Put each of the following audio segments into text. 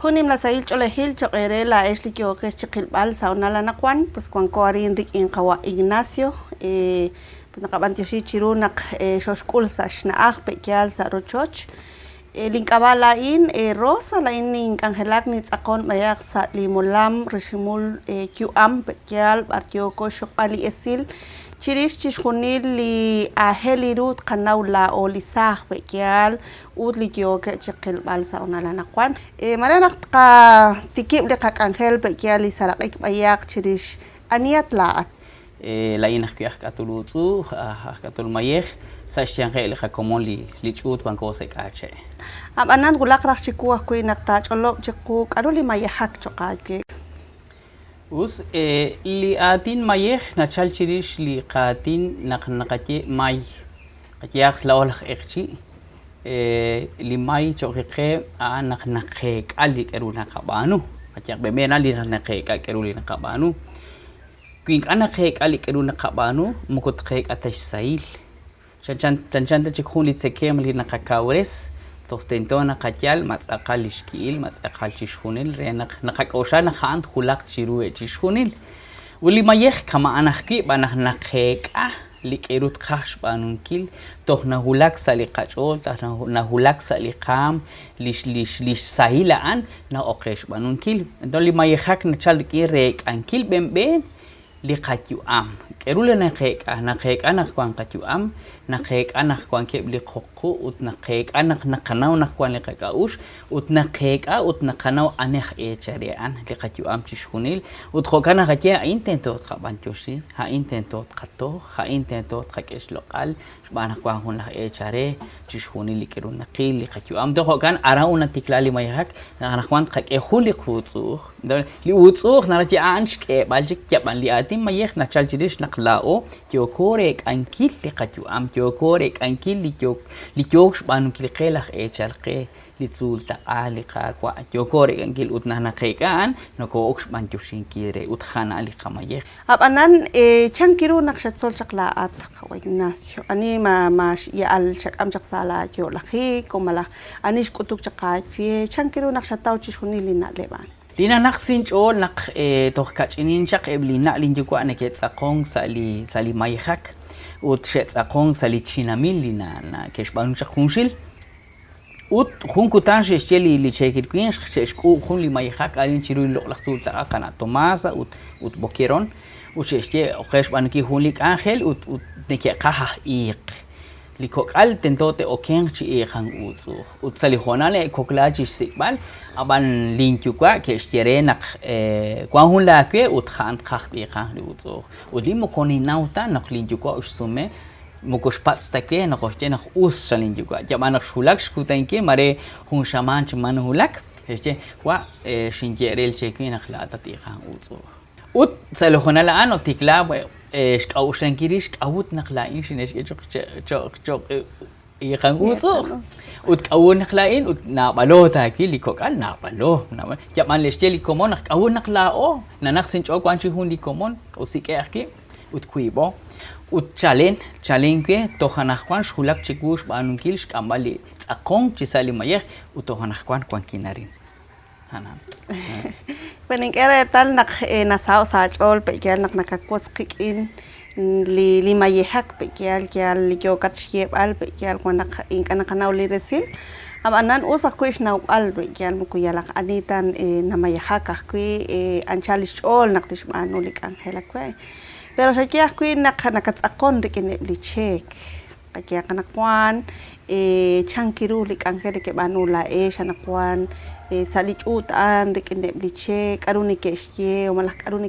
Jun nimla sahil ch'oolejil cho'q eere laa'ex li yookex chi qilb'al sa' honal anaqwan, pues wanko arin rik'in qawa' Ignacio, pues naqab'antioxi chiru naq xoxk'ul sa' xna'aj pe'yaal sa' rochoch. Link'ab'a' laa'in Rosa, laa'in nink'anjelak nintz'aqon b'ayaq sa' li molam Riximul Yu'am pe'yaal b'ar yooko xxokb'al li esil chirix chixjunil li aajel ru tqanaw laa'o li saaj pe'yaal ut li yookeb' chi qilb'al sa' honal anaqwan. Mare naq tqatikib' li qak'anjel pe'yaal li seraq'ik b'ayaq chirix anihat laa'at. Laa'in ajwi' aj k'atul uutz'u'uj, aj k'atul mayej, sa' xyanqeb' li qakomon li ch'uut wanko sa' k'aache'. Ab'anan wulaq raj chiwu ajwi' naq taach'olob' chiqu k'aru li mayejak cho'q aawe. Us, li aatin mayej nachal chirix li qaatin naq naqaye may. Qayehaq laa'o laj q'eqchi', li may cho'q qe a'an naq naqeek'a li k'a'ru naqab'aanu. Qayehaq b'enb'een li naqeek'a k'a'ru li naqab'aanu. Wi ink'a' naqeek'a li k'a'ru naqab'aanu, moko tqeek'a ta xsahil. Chanchan chanchan ta chik jun li tzekemq li naqakawres, toj tento naqayal ma tz'aqal li xki'il, ma tz'aqal chixjunil re naq naqak'oxla naq a'an twulaq chiru chixjunil. Ut li mayej kama'an ajwi' b'an naq naqeek'a li k'eru tqaj xb'aanunkil, toj nawulak sa' li qach'ool, toj nawulak sa' li qaam li li xsahil a'an na'ok qe xb'aanunkil. Entonces li mayejak nachal rik'in reek'ankil b'enb'een li qayu'am. K'a'ru li naqeek'a? Naqeek'a naq wan qayu'am, naqeek'a naq wankeb' li qoq qu ut naqeek'a naq naqanaw naq wan li qak'a'uxl ut naqeek'a ut naqanaw ani aj eechal re a'an, li qayu'am chixjunil. Ut jo'kan naqaye a'in tento tqab'antioxi, a'in tento tqatoj, a'in tento tqak'e xloq'al, xb'aan naq wank jun laj eechal re chixjunil li k'aru naqil, li qayu'am. Toj jo'kan aran ut natikla li mayejak, naq anaqwan tqak'e jun li quutz'u'uj. Li uutz'u'uj naraj xye a'an xk'eeb'al chik yab'an li aatin mayej nachal chirix naq laa'o yooko reek'ankil li qayu'am, yooko reek'ankil li yook li yook xb'aanunkil qe laj eechal qe, li tzuul taq'a, li Qaawa'. Yooko reek'ankil ut naq naqeek'a a'an, nokoo'ok xb'antioxinkil re ut a'an a'an li qamayej. Ab'anan, chan ru naq xatzol chaq laa'at, qawa' Ignacio? Ani ma ma xya'al xak'am chaq sa' laayo'lajik o malaj ani xk'utuk chaq aawe? Chan ru naq xataw chixjunil li na'leb' a'an? Li nanaq sa' inch'ool naq toj kach'inin chaq eb' linna' linyuwa' neke'tz'aqonk sa' li sa' li mayejak ut xe'tz'aqonk sa' li chinamil li ke'xb'aanu chaq junxil. Ut jun kutan xe'xye li li cheekel winq xe'xk'uub' jun li mayejak arin chiru li loq'laj tzuul taq'a qana' Tomasa ut ut Boquerón ut xe'xye ok qe xb'aanunkil jun li k'anjel ut ut neke'qaj aj iiq. Li kok'al tento te'okenq chi iiqank uutz'u'uj. Ut sa' li hoonal e'kokla chi xsik'b'al, ab'an linyuwa' ke'xye re naq wank jun laawe ut a'an tqaj t'iiqanq li uutz'u'uj. Ut lin moko ninnaw ta naq linyuwa' xsume Moko xpatz' ta we naq oxye naq us, chan linyuwa'. Yab'an naq xwulak xkutankil, mare jun xamaan chi ma nawulak, xe'xye, Wa', xinye re li cheewi' naq laa'at tat-iiqanq uutz'u'uj. Ut sa' li hoonal a'an otikla xk'a'uxlankil rix k'a'ut naq laa'in xine'xk'e cho'q cho'q cho'q iiqank uutz'u'uj. Ut k'a'ut naq laa'in ut naab'alo taawil li kok'al, naab'alo, naab'alo. Yab'an li xye li komon naq k'a'ut naq laa'o, nanaq sa' inch'ool wank chi jun li komon, osik'e ajwi' ut wiib'o. Ut chalen, chalen we, toj anaqwan xwulak chiwu xb'aanunkil xk'amb'al li tz'aqonk chi sa' li mayej ut toj anaqwan wankin arin. A'an. Bueno, nink'e reetal naq nasaho' sa' aach'ool pe'yaal naq nakawotz qik'in li li mayejak pe'yaal yaal li yookat xyeeb'al pe'yaal wan naq ink'a' naqanaw li resil. Ab'anan us ajwi' xnawb'al pe'yaal moko yalaq ani ta namayejak ajwi' anchal li xch'ool naq tixb'aanu li k'anjel awe'. Pero xaye ajwi' naq nakatz'aqon rik'ineb' li cheek. Qayehaq anaqwan, chan ru li k'anjel nekeb'aanu laa'ex anaqwan sa' li ch'uut a'an rik'ineb' li cheek, k'a'ru neke'xye malaj k'a'ru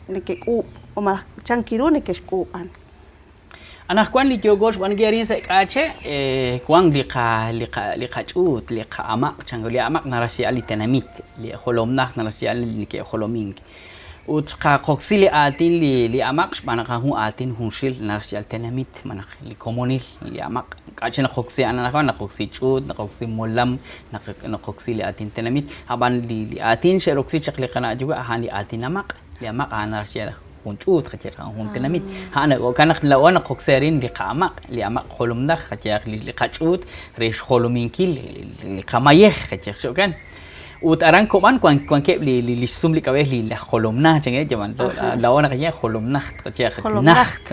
nekek'uub' malaj chan ru neke'xk'uub' a'an? Anaqwan li yooko xb'aanunkil arin sa' k'aache', wank li qa li qa li qach'uut, li qa'amaq' chanko, li amaq' naraj xyeeb'al li tenamit, li jolomnaj naraj xyeeb'al li neke'jolomink. Ut xqaqoksi li aatin li li amaq' xb'aan naq a'an jun aatin junxil naraj xyeeb'al tenamit malaj li komonil, li amaq'. K'a' chik naqoksi a'an anaqwan, naqoksi ch'uut, naqoksi molam, naq naqoksi li aatin tenamit, ab'an li li aatin xe'roksi chaq li qana' yuwa' a'an li aatin amaq', li amaq' a'an naraj xyeeb'al jun ch'uut, qayehaq jun tenamit. A'an jo'kan naq laa'o naqoksi arin li qa'amaq', li amaq' jolomnaj, qayehaq li qach'uut re xjolominkil li qamayej, qayehaq chi jo'kan. Ut aran Kob'an wan wankeb' li li xsum li k'ab'ej li laj jolomnaj chankeb' yaman laa'o naqaye jolomnajt qaye najt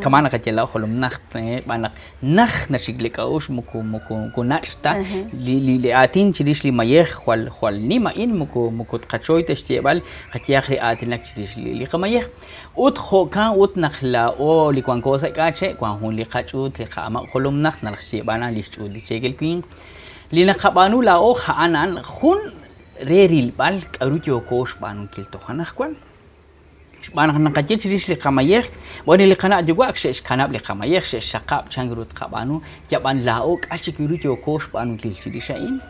kama' naqaye laa'o jolomnajt xb'aan naq najt naxik li k'a'uxl moko moko moko nach' ta li li li aatin chirix li mayej jwal jwal nim a'in moko moko tqachoy ta xyeeb'al qayehaq li aatinak chirix li li qamayej. Ut jo'kan ut naq laa'o li wanko sa' k'aache' wan jun li qach'uut li qa'amaq' jolomnajt naraj xyeeb'al a'an li xch'uut li cheekel winq. Li naqab'aanu laa'o a'an a'an jun re rilb'al k'a'ru yooko xb'aanunkil toj anajwan. Xb'aan naq naqaye chirix li qamayej, bueno li qana' yuwa' ak xe'xkanab' li qamayej, xe'xxaqab' chan ru tqab'aanu, yab'an laa'o k'a' chik ru yooko xb'aanunkil chirix a'in.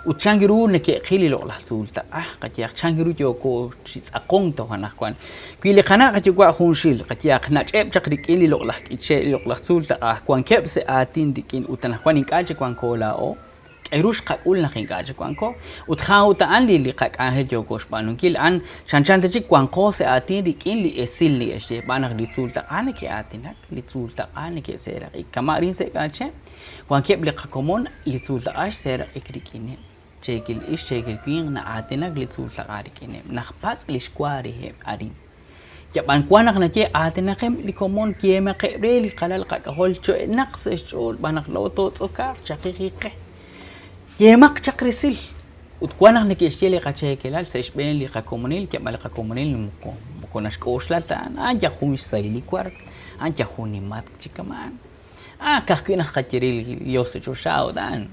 Ut chan ru neke'qil li loq'laj tzuul taq'a, qayehaq chan ru yooko chi tz'aqonk toj anajwan. Wi li qana' qayuwa' junxil, qayehaq nach'eb' chaq rik'in li loq'laj k'iche', li loq'laj tzuul taq'a, wankeb' sa' aatin rik'in ut anajwan ink'a' chik wanko laa'o, k'a'ru xqak'ul naq ink'a' chik wanko? Ut a'an ut a'an li li qak'anjel yooko xb'aanunkil, a'an chanchan ta chik wanqo sa' aatin rik'in li esil neke'xye, xb'aan naq li tzuul taq'a neke'aatinak, li tzuul taq'a neke'seeraq'ik. Kama' arin sa' k'aache', Wankeb' li qakomon li tzuultaq'a xseeraq'ik rik'ineb'. Cheekel ixq, cheekel winq na'aatinak li tzuultaq'a rik'ineb'. Najpatz' li xwa reheb' arin. Yab'an wan naq naye aatinaqeb' li komon yeemaqeb' re li qalal qak'ajol cho'enaq sa' xch'ool b'an naq laa'o tootz'okaaq chaqiqi qe. Yeemaq chaq resil. Ut wan naq neke'xye li qacheekelal sa' xb'een li qakomonil, yab'an li qakomonil moko moko naxk'oxla ta a'an, a'an yal jun xsahil li wark, a'an yal jun li matk' chi kama'an. Ah, ka'ajwi' naq tqaye re li Yos sa' choxa ut a'an.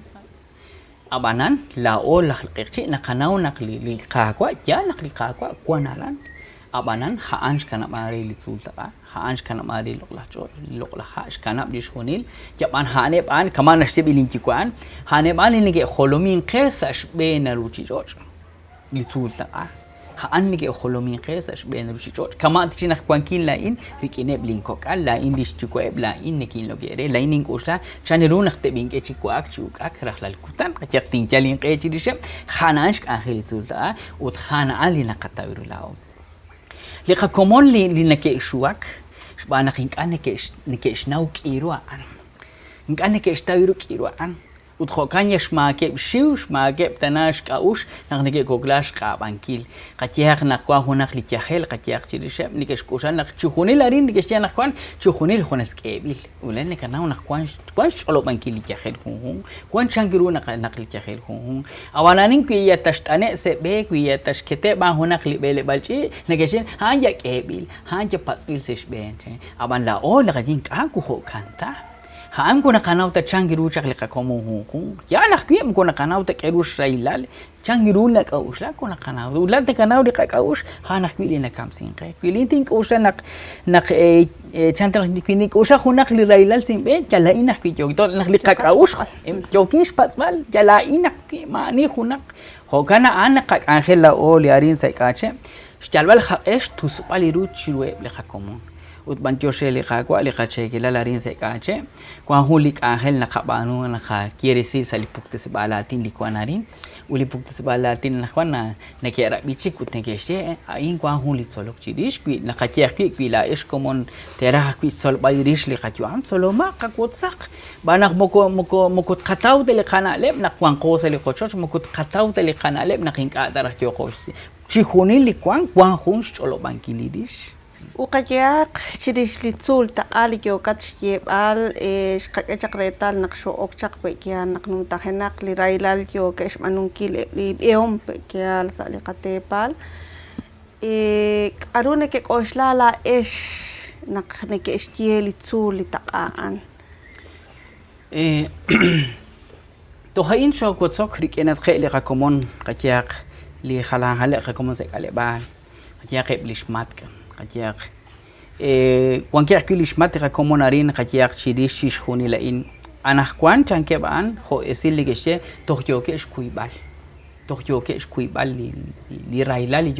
Ab'anan, laa'o laj q'eqchi' naqanaw naq li Qaawa' yaal naq li Qaawa' wank aran. Ab'anan, a'an xkanab'ank re li tzuultaq'a, a'an xkanab'ank re li loq'laj ch'och', li loq'laj ha', xkanab' chixjunil. Yab'an a'aneb' a'an, kama' naxye b'i' linyuwa' a'an, a'aneb' a'an li neke'jolomink qe sa' xb'een a ruuchich'och'. Li tzuultaq'a, a'an neke'jolomink qe sa' xb'een ruuchich'och'. Kama' ta chik naq wankin laa'in rik'ineb' linkok'al, laa'in li xyuwa'eb', laa'in nekinloq'e re, laa'in nink'oxla chan ru naq teb'ink'e chi wa'ak chi uk'ak rajlal kutan, qayehaq tinyal inq'e chirixeb', a'an a'an xk'anjel li tzuultaq'a ut a'an a'an li naqataw ru laa'o. Li qakomon li neke'xuwak xb'aan naq ink'a' neke'xnaw k'i ru a'an, ink'a' neke'xtaw ru k'i ru a'an. Ut jo'kan yal xmaakeb' xxiw, xmaakeb' tana xk'a'uxl naq neke'kokla xq'ab'ankil. Qayehaq naq wank junaq li yajel, qayehaq chirixeb', neke'xk'oxla naq chixjunil arin neke'xye anaqwan, chixjunil junes k'eeb'il. Ut laa'in nakanaw naq wank wank xch'olob'ankil li yajel junjunq, wank chan ru naq naq li yajel junjunq. Ab'an arin wi yal ta xt'ane' sa' b'e, wi yal ta xkete' b'aan junaq li b'eleb'aal ch'iich', neke'xye a'an yal k'eeb'il, a'an yal patz'b'il sa' xb'een. Ab'an laa'o naqaye ink'a' jo'kan ta. A'an moko naqanaw ta chan ru chaq li qakomon junjunq. Yaal ajwi' moko naqanaw ta k'a'ru xrahilal, chan ru nak'a'uxlak moko naqanaw. Ut laa'at nakanaw li qak'a'uxl, a'an ajwi' li nakamsink qe. Wi laa'in tink'oxla naq naq chan ta naq wi nink'oxla junaq li rahilal sa' inb'een, yal laa'in ajwi' yook. Naq li qak'a'uxl yookin xpatz'b'al, yal laa'in ajwi' maa'ani junaq. Jo'kan a'an naq qak'anjel laa'o li arin sa' k'aache', xyalb'al qaq'e xtusb'al li ru chiruheb' li qakomon. Ut b'antiox re li Qaawa' li qacheekelal arin sa' K'aache', wan jun li k'anjel naqab'aanu naqaye resil sa' li puktesib'aal aatin li wan arin. Ut li puktesib'aal aatin anaqwan neke'rab'i chik ut neke'xye, a'in wan jun li tzolok chirix, wi naqaye ajwi' wi laa'ex komon teeraj ajwi' xtzolb'al rix li qayu'am, tzolomaq, qawotzaq. Xb'aan naq moko moko moko tqataw ta li qana'leb' naq wanqo sa' li qochoch, moko tqataw ta li qana'leb' naq ink'a' ta raj yooqo chixjunil li wank, wan jun xch'olob'ankil li rix. Ut qayehaq chirix li tzuul taq'a li yookat xyeeb'al, xqak'e chaq reetal naq xoo'ok chaq pe'yaal naq numtajenaq li rahilal yookeb' xb'aanunkil eb' li b'ihom pe'yaal sa' li qateepal. K'aru nekek'oxla laa'ex naq neke'xye li tzuul li taq'a a'an? Toj a'in xoowotzok rik'inatqeb' li qakomon, qayehaq li jalanjaleb' qakomon sa' k'aleb'aal. Qayehaq eb' li xmatk', qayehaq wankeb' ajwi' li xmatk' li qakomon arin, qayehaq chirix chixjunil a'in. Anaqwan chankeb' a'an, jo' esil neke'xye, toj yookeb' xkuyb'al, toj yookeb' xkuyb'al li rahilal li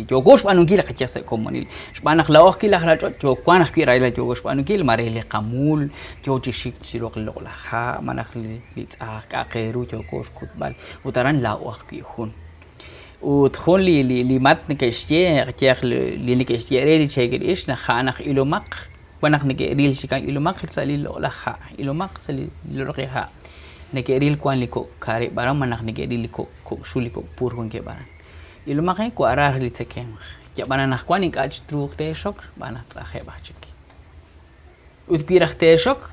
yooko xb'aanunkil qayehaq sa' komonil. Xb'aan naq laa'o ajwi' laj ralch'och' yo wank ajwi' rahilal yooko xb'aanunkil, mare li qamuul yoo chi xik chi roq li loq'laj ha' malaj li tz'aj k'a'aq re ru yooko xkutb'al ut aran laa'o ajwi' jun. Ut jun li li li mat neke'xye, qayehaq li neke'xye re li cheekel ixq naq a'an aj ilomaq, wan naq neke'ril chi kan ilomaq sa' li loq'laj ha', ilomaq sa' li loq'laj ha'. Neke'ril wank li kok' karib' aran malaj neke'ril li kok' kok' xul li kok' pur wankeb' aran. Ilomaq wa'ra raj li tzekemq. Yab'an anaqwan ink'a' chik truuq teexok xb'aan naq tz'ajeb' aj chik. Ut wi raj teexok,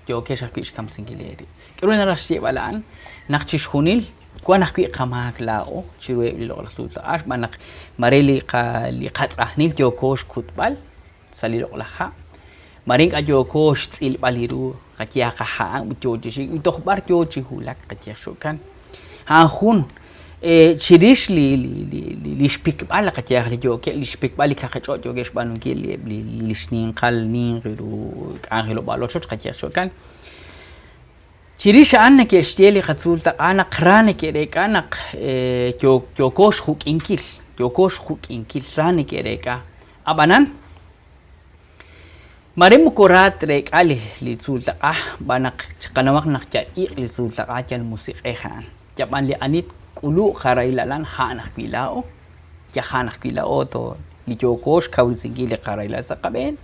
yookex ajwi' xkamsinkil eerib'. K'aru naraj xyeeb'al a'an? Naq chixjunil wan ajwi' qamaak laa'o chiruheb' li loq'laj tzuultaq'a xb'aan naq mare li li qatz'ajnil yooko xkutb'al sa' li loq'laj ha', mare ink'a' yooko xtz'ilb'al li ru, qayehaq a'an ut yoo chi xik, ut toj b'ar yoo chi wulak qayehaq jo'kan. A'an jun chirix li li li xpikb'al qayehaq li yookeb' li xpikb'al li kaqi ch'och' yookeb' xb'aanunkil eb' li li xninqal ninq ru k'anjelob'aal ochoch qayehaq jo'kan. Chirix a'an neke'xye li qatzuul taq'a naq ra neke'reek'a naq yooko xjuk'inkil, yooko xjuk'inkil, ra neke'reek'a. Ab'anan, mare moko ra treek'a li li tzuul taq'a xb'aan naq chiqanawaq naq yal iq' li tzuul taq'a yal musiq'ej a'an. Yab'an li ani tk'uluq qarahilal a'an a'an ajwi' laa'o. Yaj a'an ajwi' laa'o to li yooko xkawresinkil li qarahilal sa' qab'een.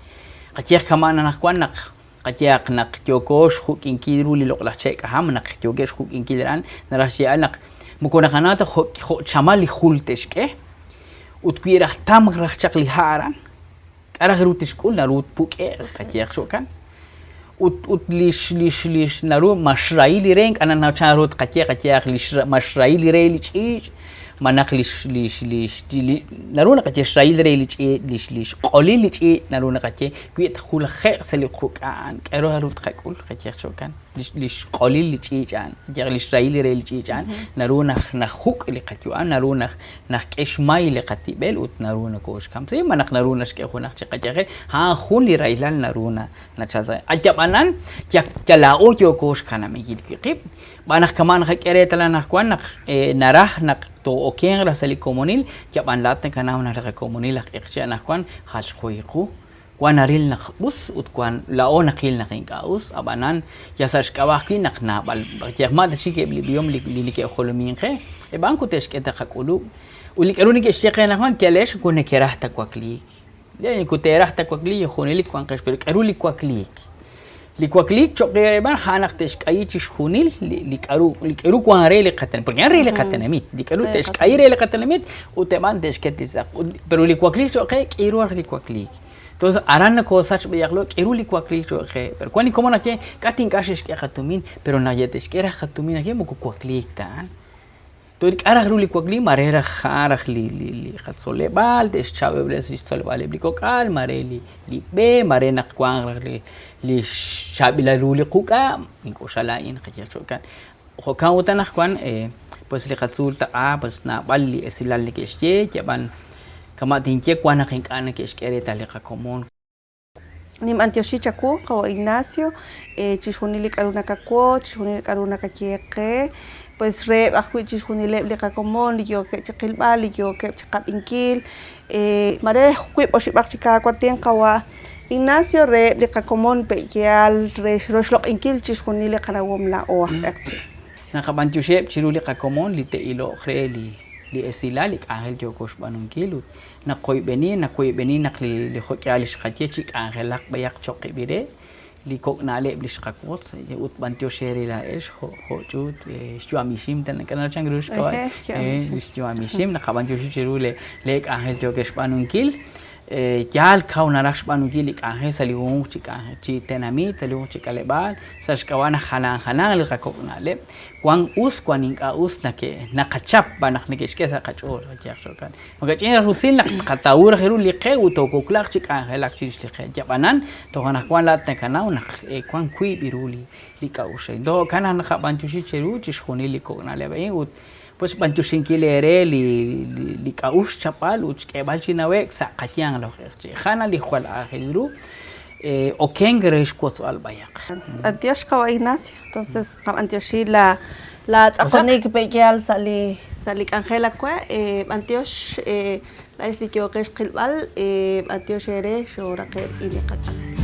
Qayehaq kama'an anaqwan naq qayehaq naq yooko xjuk'inkil ru li loq'laj che' k'aham, naq yookeb' xjuk'inkil a'an, naraj xyeeb'al naq moko naqanaw ta jo' jo' chamal li jul te'xk'e ut wi raj tamq raj chaq li ha' aran, k'a' raj ru tixk'ul, naru tpuk'e'q, qayehaq jo'kan. Ut ut lix lix lix naru ma xrahil li re ink'a' nanaw chan ru tqaye, qayehaq lix ma xrahil li re li ch'iich' malaj lix lix lix li naru naqaye xrahil re li ch'iich' lix lix q'olil li ch'iich' naru naqaye wi tjulje'q sa' li quk'a a'an k'a'ru naru tqak'ul qayehaq jo'kan lix lix q'olil li ch'iich' a'an qayehaq lix rahil li re li ch'iich' a'an naru naj najuk' li qayu'am naru naj naxk'e xmay li qatib'el ut naru nokooxkamsi malaj naru naxk'e junaq chi qayajel a'an jun li rahilal naru na nachal sa' ayab'anan yal yal laa'o yooko xkanab'ankil wi' qib' xb'aan naq kama' naqak'e reetal anaqwan naq naraj naq too'okenq raj sa' li komonil yab'an laa'at nakanaw naq li qakomonil aj q'eqchi' anaqwan jalxqoy qu wan naril naq us ut wan laa'o naqil naq ink'a' us ab'anan yal sa' xk'ab'a' ajwi' naq naab'al yal ma' ta chik eb' li b'ihom li neke'jolomink qe eb' a'an kute'xk'e ta qak'ulub' ut li k'a'ru neke'xye qe anaqwan yalex moko nekeraj ta wakliik moko teeraj ta wakliik junelik wanqex pero k'a'ru li wakliik li wakliik cho'q re eb' a'an a'an naq te'xk'ayi chixjunil li k'a'ru li k'a'ru wank re li qatenamit porque a'an re li qatenamit li k'a'ru te'xk'ayi re li qatenamit ut eb' a'an te'xket li tz'aq pero li wakliik cho'q qe k'i ru raj li wakliik entonces aran nokoosach b'ayaq lo k'i ru li wakliik cho'q qe pero wank li komon naxye k'a' ink'a' xe'xk'e qatumin pero naq te'xk'e raj qatumin naxye moko wakliik ta a'an Toj k'a' raj ru li wakliik, mare raj a'an raj li li li qatzoleb'aal, te'xchaab'ilob'resi li xtzoleb'aaleb' li kok'al, mare li li b'e, mare naq wanq raj li li xchaab'ilal ru li quk'a', nink'oxla laa'in qayehaq chi jo'kan. Jo'kan ut anaqwan pues li qatzuul taq'a pues naab'al li esilal neke'xye, yab'an kama' tinye wan naq ink'a' neke'xk'e reetal li qakomon. Ninb'antioxi chawu, qawa' Ignacio, chixjunil li k'a'ru nakawotz, chixjunil li k'a'ru nakaye qe, pues reheb' ajwi' chixjunileb' li qakomon li yookeb' chiqilb'al, li yookeb' chiqab'inkil. Mare wiib' oxib'aq chik aawatin, qawa' Ignacio, reheb' li qakomon pe'yaal re roxloq'inkil chixjunil li qanawom laa'o aj q'eqchi'. Naqab'antioxiheb' chiru li qakomon li te'ilo'q re li esilal, li k'anjel yooko xb'aanunkil ut Naqoyb'eni, nawoyb'eni naq li li jo'k'ihal li xqaye chik'anjelaq b'ayaq cho'q qib' re li kok' na'leb' li xqawotz ut b'antiox eere laa'ex jo' jo' ch'uut xyu'am ixim ta nak'anal chan ru xk'ab'a' li xyu'am ixim naqab'antioxi cheru lee lee k'anjel yookex xb'aanunkil yaal kaw naraj xb'aanunkil li k'anjel sa' li junjunq chi k'anjel chi tenamit sa' li junjunq chi k'aleb'aal sa' xk'ab'a' naq jalan jalanq li qakok' na'leb' wan us wan ink'a' us nake' naqachap xb'aan naq neke'xk'e sa' qach'ool qayehaq jo'kan Makach'in raj rusil naq tqataw raj ru li qe ut tookoklaaq chi k'anjelak chirix li qe. Yab'anan, toj anaqwan laa'at nakanaw naq wank wiib' ru li k'a'uxl a'in. Toj jo'kan naq naqab'anyoxi cheru chixjunil li kok' na'leb' a'in ut pues xb'anyoxinkil eere li k'a'uxl xchapb'al ut xk'eeb'al chi nawe'k sa' qayanq laj q'eqchi'. Ja'an li jwal aajel ru okenk re xwotzb'al b'ayaq. B'antiox qawa' Ignacio. Entonces qab'antioxi la la tz'aqonik pe'yaal sa' li sa' li k'anjel awe'. B'antiox laa'ex li yooqex qilb'al, b'antiox eere xooraqe' rik'in li qak'anjel.